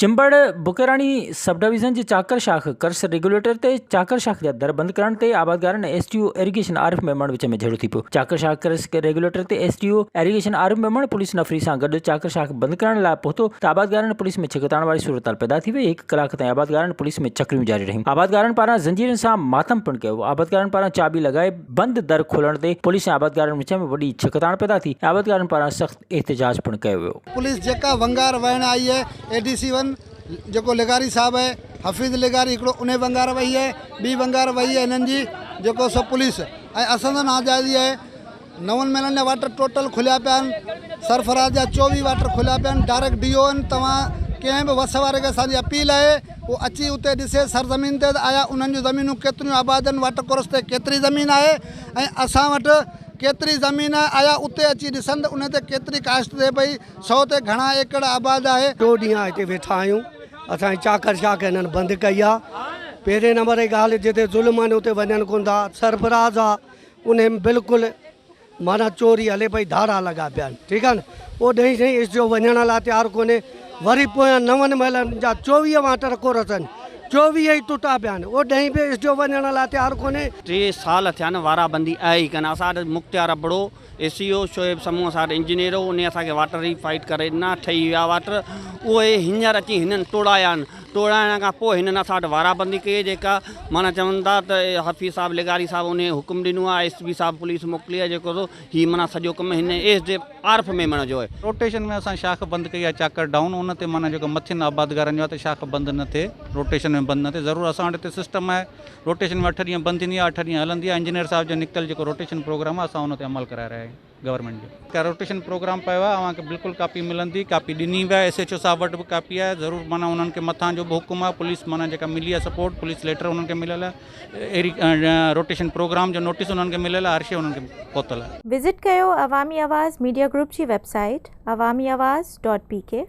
Chambar, Bakirani sub division جي چاڪر شاخ ڪرس regulator تي چاڪر شاخ جا در بند ڪرڻ تي آبادگارن ۽ S D O irrigation Arif Memon وچ ۾ جهيڙو ٿي پيو. چاڪر شاخ ڪرس ريگيوليٽر تي S D O irrigation Arif Memon police نفري سان گڏ چاڪر شاخ بند ڪرڻ لاء پهتو ته آبادگارن ۽ پوليس ۾ ڇڪتاڻ واري صورتحال پيدا ٿي وئي، هڪ ڪلاڪ تائين آبادگارن ۽ پوليس ۾ چڪريون جاري رهيون. آبادگارن پاران زنجيرن سان ماتم پڻ ڪيو ويو. آبادگارن پاران چاٻي لڳائي بند در کولڻ تي پوليس ۽ آبادگارن وچ ۾ وڏي ڇڪتاڻ پيدا ٿي ۽ آبادگارن پاران سخت احتجاج پڻ ڪيو ويو. پوليس جيڪا ونگار وهڻ آئي آهي اي ڊي سي ون جيڪو لغاري صاحب آهي حفيظ لغاري هڪڙو انهي ونگار وهي آهي ٻي ونگار وهي آهي هنن جي جيڪو سو پوليس ۽ اسان سان ناجائزي آهي نون مهينن جا واٽر ٽوٽل کليا پيا آهن سرفراز جا 24 واٽر کليا پيا آهن ڊائريڪٽ ڊي او آهن توهان ڪنهن به وس واري کي اسان جي اپيل آهي هو اچي اتي ڏسي سرزمين تي ته آيا انهن جون زمينون ڪيتريون آباد آهن واٽر ڪورس تي ڪيتري زمين آهي ۽ اسان وٽ ڪيتري زمين آهي، آيا اتي اچي ڏسن ته ان تي ڪيتري ڪاشت ٿئي پئي، سو تي گهڻا ايڪڙ آباد آهي. ٽيون ڏينهن آهي هتي ويٺا آهيون، اسان جي چاڪر شاخ هنن بند ڪئي آ، پهرين نمبر جي ڳالهه جتي ظلم آهن اتي وڃن ڪونه ٿا، سرفراز آ انهي ۾ بلڪل معنيٰ چوري هلي پئي ڌاڙا لڳا پيا آهن ٺيڪ آ نه اوڏهين سائين اس جو وڃڻ لاء تيار ڪونهي وري پويان نون محلن جا 24 واٽر ڪورس آهن 24 ئي ٽٽا پيا آهن اوڏهين به اس جو وڃڻ لاء تيار ڪونهي. ٽي سال ٿيا آهن وارا بندي آهي ئي ڪانه اسان وٽ Mukhtiar Abro A C O Shoaib Samoon اسان وٽ انجنيئر هو انهي اسان کي واٽر ري فائيٽ ڪري ڏنا ٺهي ويا واٽر اهي هينئر اچي هنن ٽوڙايا آهن ٽوڙائڻ کان پوء هنن اسان وٽ وارا بندي ڪئي جيڪا معنيٰ چون ٿا ته حفيظ صاحب لغاري صاحب انهي حڪم ڏنو آهي ايس پي صاحب پوليس موڪلي آهي جيڪو سو هي معنيٰ سڄو ڪم هن ايس ڊي عارف ميمڻ جو آهي. روٽيشن ۾ اسان شاخ بند ڪئي آهي چاڪر ڊائون ان تي معنيٰ جيڪو مٿين آبادگارن جو آهي ته شاخ بند نه ٿئي روٽيشن ۾ بند نه ٿئي ضرور اسان وٽ هتي سسٽم آهي روٽيشن ۾ اٺ ڏينهن بند ٿيندي آهي اٺ ڏينهن هلندي آهي انجنيئر صاحب جو نڪتل جيڪو روٽيشن پروگرام آهي اسان ان تي عمل ڪرائي رهيا آهيون گورنمينٽ جو روٽيشن پروگرام پيو آهي اوهان کي بلڪل ڪاپي ملندي ڪاپي ڏني به آهي ايس ايڇ او صاحب وٽ به ڪاپي آهي ضرور معنيٰ انهن کي مٿان جو به حڪم آهي پوليس معنيٰ جيڪا ملي آهي سپورٽ پوليس ليٽر انهن کي مليل آهي اهڙي روٽيشن پروگرام جو نوٽيس انهن کي مليل آهي هر شيء انهن کي پهتل آهي. وزٽ ڪيو عوامي آواز ميڊيا گروپ جي web site Awami Awaz dot P K.